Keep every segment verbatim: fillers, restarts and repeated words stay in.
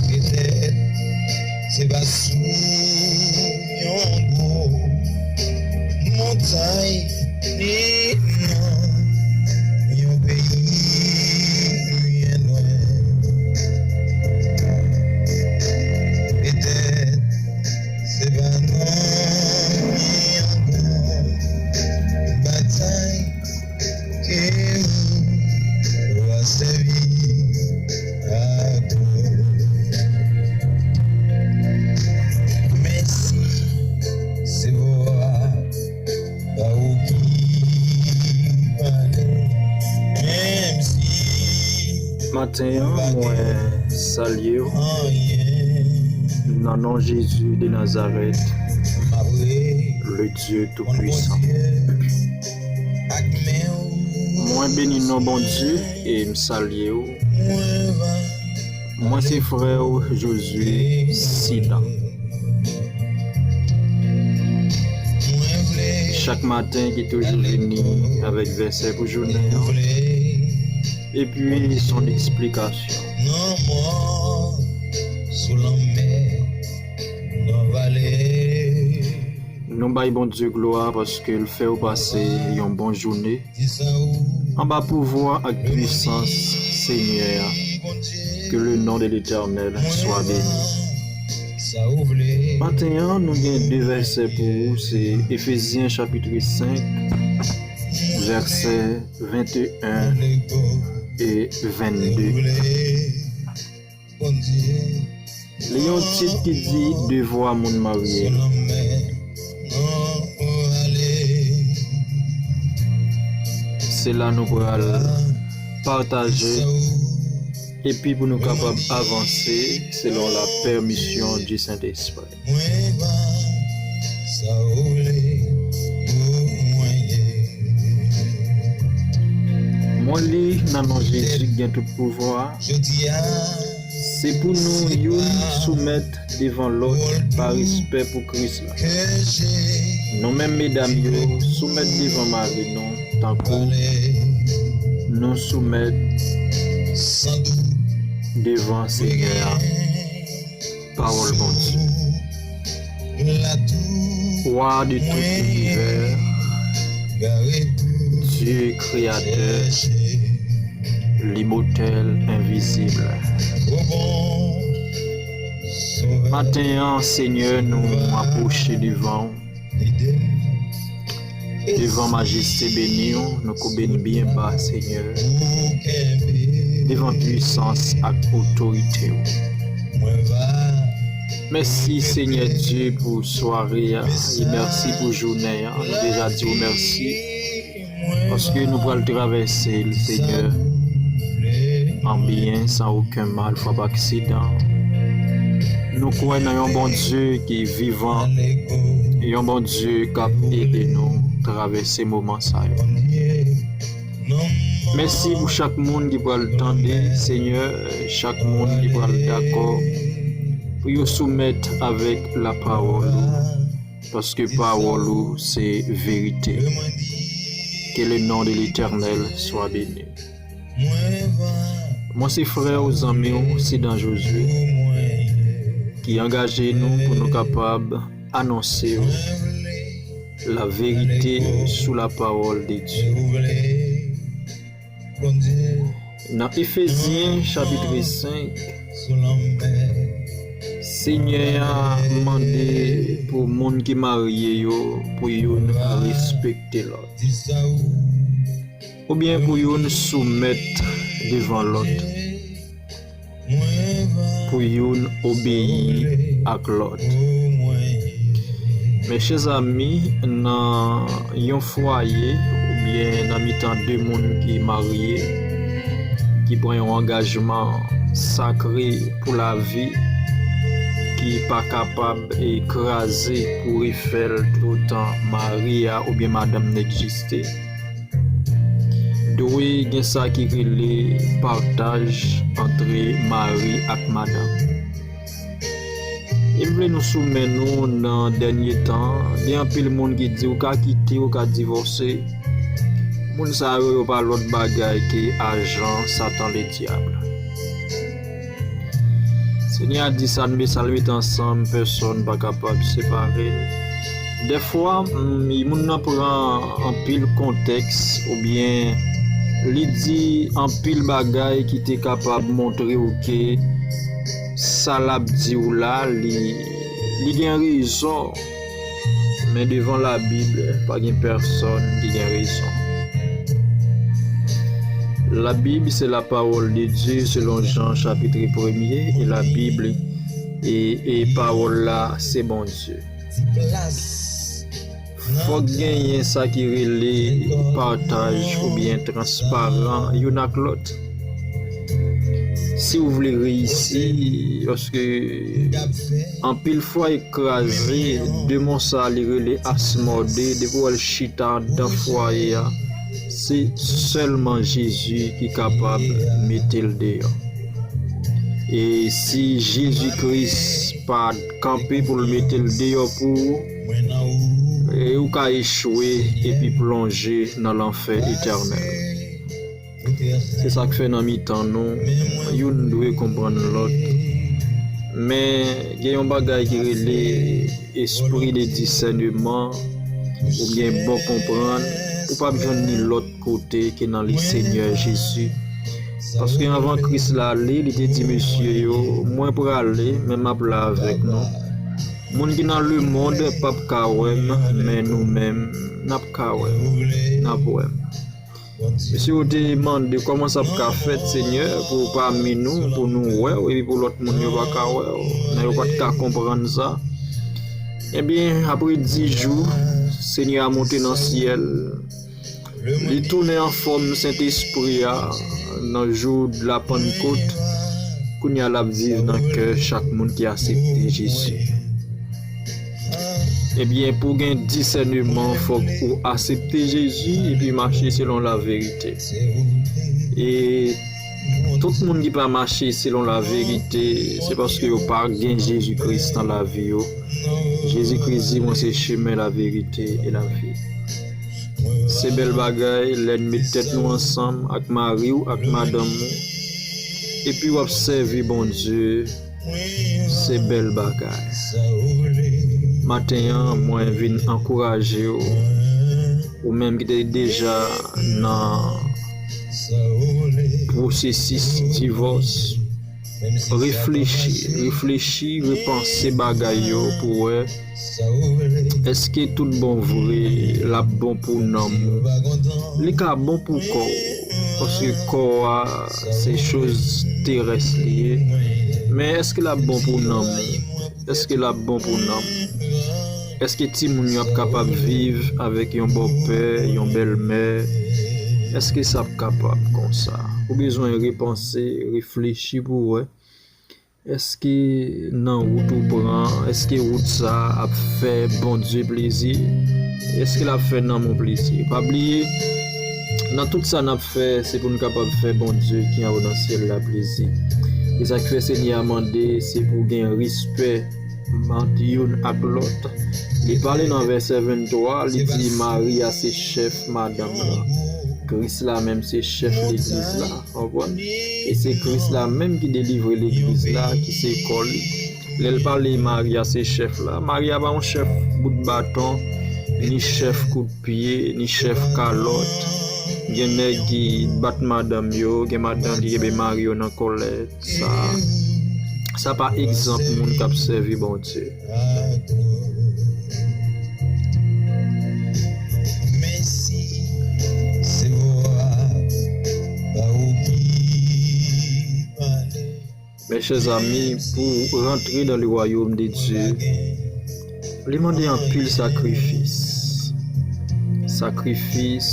Petèt se pa sou yon gwo montay ni nan yon peyi byen lwen. Petèt se pa nan yon gran batay ke ou va sèvi ak ou. Men si se vwa pa ou ki pale, menm si maten an, mwen salye w nan non Jezi de Nazarèt, le Dieu Tout-Puissant. Mwen beni non Bondye e m salye w. Mwen se frè w Jozye Sidan. Chak maten ki toujou vini avèk vèsè pou jounen an. Epi son eksplikasyon. Nan mò, sou lanmè, nan vale. Nou bay Bondye glwa paske l fè w pase yon bon jounen anba pouvwa ak pwisans Senyè a. Que le nom de l'Éternel soit béni. Maten an, nou gen de vèsè pou ou, se Efezyen chapit senk, vèsè venteyen e vennde. Li yon tit ki di devwa moun marye. Se la nou pral pataje epi pou nou kapab avanse selon la pèmisyon di Sentespri. Mwen va sa ou vle pou mwen ye. Mwen li nan non Jezi ki gen tout pouvwa. Jodi a, se pou nou youn soumèt devan lòt pa respè pou Kris la. Nou menm medam yo, soumèt devan mari nou tankou nou soumèt devan Senyè a. Pawòl Bondye. Wa de tout linivè, Dye kreyatè, limòtèl, envizib. Maten an, Senyè, nou apwoche devan w. Devan majeste beni w, nou koube n byen ba, Senyè, devan pwisans ak otorite w. Mèsi, Senyè Dye, pou sware a, e mèsi pou jounen an. Nou deja di w mèsi, paske nou pral travèse l, Senyè, an byen, san okenn mal, fwa pa aksidan. Nou kwè nan yon Bondye ki vivan, yon Bondye k ap ede nou travèse moman sa yo. Mèsi pou chak moun ki pral tande, Senyè, chak moun ki pral dakò pou yo soumèt avèk lapawòl ou, paske pawòl ou se verite. Que le nom de l'Éternel soit béni. Mwen se frè w, zanmi w, Sidan Jozye, ki angaje nou pou nou kapab anonse w la verite sou la pawòl de Dye. Nan Efezyen chapit senk, Senyè a mande pou moun ki marye yo pou youn respekte lòt, oubyen pou youn soumèt devan lòt, pou youn obeyi ak lòt. Mechèzami, nan yon fwaye oubyen nan mitan de moun ki marye, ki pran yon angajman sakre pou lavi, ki pa kapab e kraze pou refè l toutan mari a oubyen madanm nan egziste. Dwe gen sa ki rele pataj antre mari ak madanm. E m vle nou soumèt nou nan dènye tan, gen anpil moun ki di ou ka kite, ou ka divòse. Moun sa yo, yo pa lòt bagay ke ajan Satan Ledyab. Senyè a di sa n met, sa l met ansanm, pèsòn pa kapab separe l. Dèfwa, mm, moun nan pran anpil kontèks oubyen li di anpil bagay ki te kapab montre w ke sa l ap di w la, li, li gen rezon. Men devan Labib, pa gen pèsòn ki gen rezon. La Bible, c'est la parole de Dieu selon Jean chapitre premier, et la Bible, e, e pawòl la, se Bondye. Fòk genyen sa ki rele pataj oubyen transparan youn ak lòt. Si w vle reyisi, paske anpil fwaye kraze, demon sa li rele Asmodee, depi w wè l chita anndan fwaye a, se sèlman Jezi ki kapab mete l deyò. E si Jezi Kris pa kanpe pou l mete l deyò pou ou, e ou ka echwe epi plonje nan lanfè etènèl. Se sa k fè nan mitan nou, youn dwe konprann lòt. Men gen yon bagay ki rele espri de disèneman, oubyen bon konprann, ou p ap jwenn li lòt kote ke nan li Senyè Jezi. Paske anvan Kris la ale, li te di mesye yo, "Mwen prale, men m ap la avèk nou. Moun ki nan lemonn p ap ka wè m, men nou menm, n ap ka wè m, n ap wè m." Mesye yo te mande, "Kòman sa ap ka fèt, Senyè, pou pami nou, pou nou wè w, epi pou lòt moun yo pa ka wè w?" Men yo pa t ka konprann sa. Ebyen, apre dis jou, Senyè a monte nan syèl. Li tounen an fòm Sentespri a nan jou de la Pannkot. Kounye a l ap viv nan kè chak moun ki aksepte Jezi. Ebyen, pou gen disèneman, fòk ou aksepte Jezi epi mache selon laverite. E tout moun ki pa mache selon laverite, se paske yo pa gen Jezi Kris nan lavi yo. Jezi Kris di, "Mwen se chemen, laverite e lavi." Se bèl bagay lè n met tèt nou ansanm ak mari w, ak madanm ou, epi w ap sèvi Bondye. Se bèl bagay. Maten an, mwen vin ankouraje w, ou menm ki te deja nan pwosesis divòs. Reflechi, reflechi, repanse bagay yo pou wè èske tout bon vre l ap bon pou nanm ou. Li ka bon pou kò w, paske kò a se choz terès li ye. Men èske l ap bon pou nanm ou? Èske l ap bon pou nanm? Èske timoun yo ap kapab viv avèk yon bòpè, yon bèlmè? Èske sa ap kapab konsa? Ou bezwen repanse, reflechi pou wè. Èske nan wout ou pran, èske wout sa ap fè Bondye plezi? Èske l ap fè nanm ou plezi? Pa bliye, nan tout sa n ap fè, se pou n kapab fè Bondye ki anwo nan syèl la plezi. E sa k fè Senyè a mande, se pou gen respè ant youn ak lòt. Li pale nan vèsè venntwa, li di, "Mari a se chèf madanm lan. Kris la menm se chèf legliz la." Konprann? E se Kris la menm ki delivre legliz la, ki se kò li. Lè l pale Mari a se chèf la, Mari a pa yon chèf bout baton, ni chèf kout pye, ni chèf kalòt. Gen nèg ki bat madanm yo, gen madanm ki kenbe mari yo nan kòlèt. Sa, sa pa egzanp moun k ap sèvi Bondye. Mes chers amis, pour rentrer dans le royaume de Dieu, li mande anpil sakrifis. Sakrifis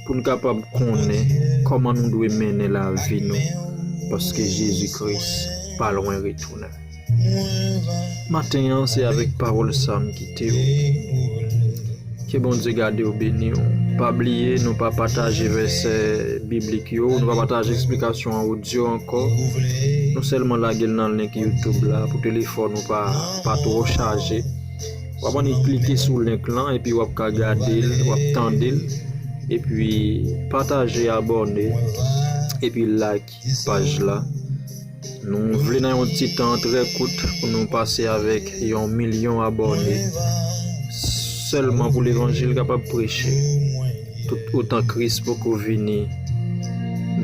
pou n kapab konnen kòman nou dwe mennen lavi nou, paske Jezi Kris pa lwen retounen. Maten an, se avèk pawòl sa a m kite w. Ke Bondye gade w, beni w. Pa bliye, nou pa pataje vèsè biblik yo, nou pa pataje eksplikasyon an odyo ankò. Nou sèlman lage l nan link YouTube la pou telefòn ou pa, pa twò chaje. W ap annik klike sou link lan epi w ap ka gade l, w ap tande l. epi pataje, abòne, epi like paj la. Nou vle nan yon ti tan trè kout pou nou pase avèk yon milyon abòne, sèlman pou levanjil kapab preche. Tout otan Kris poko vini,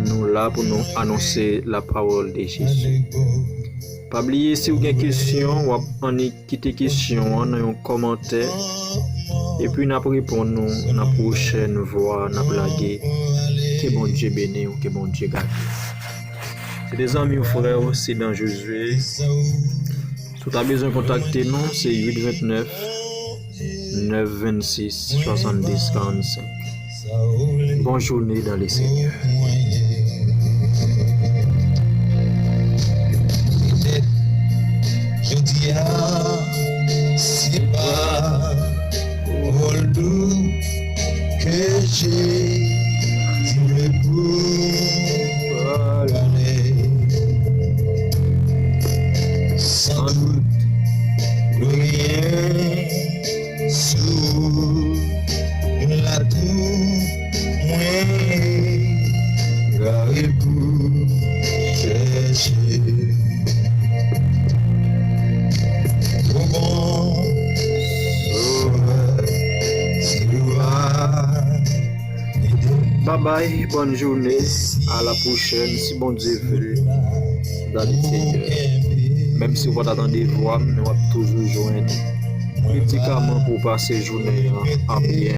nou la pou nou anonse la parole de Jésus. Pa bliye, si w gen kesyon, w ap annik kite kesyon an nan yon kòmantè, epi n ap reponn ou nan pwochèn vwa n ap lage. Ke Bondye beni w, ke Bondye gade w. Se te zanmi w, frè w, Sedan Jozye. Si w ta bezwen kontakte nou, se uit vennèf, nèf vennsis, swasanndis karannsenk. Bon jounen dans le Seigneur. Petèt, jodi a, se pa pawòl dou ke Jezi vle pou pale. San dout, dwe gen sou latou mwen gare pou chèche. Twò bon, Sovè, se ou a. Babay, bòn jounen, a la pwochèn, si Bondye vle, dans le Seigneur. Menm si w pa ta tande vwa m, men w ap toujou jwenn medikaman pou w pase jounen an an byen.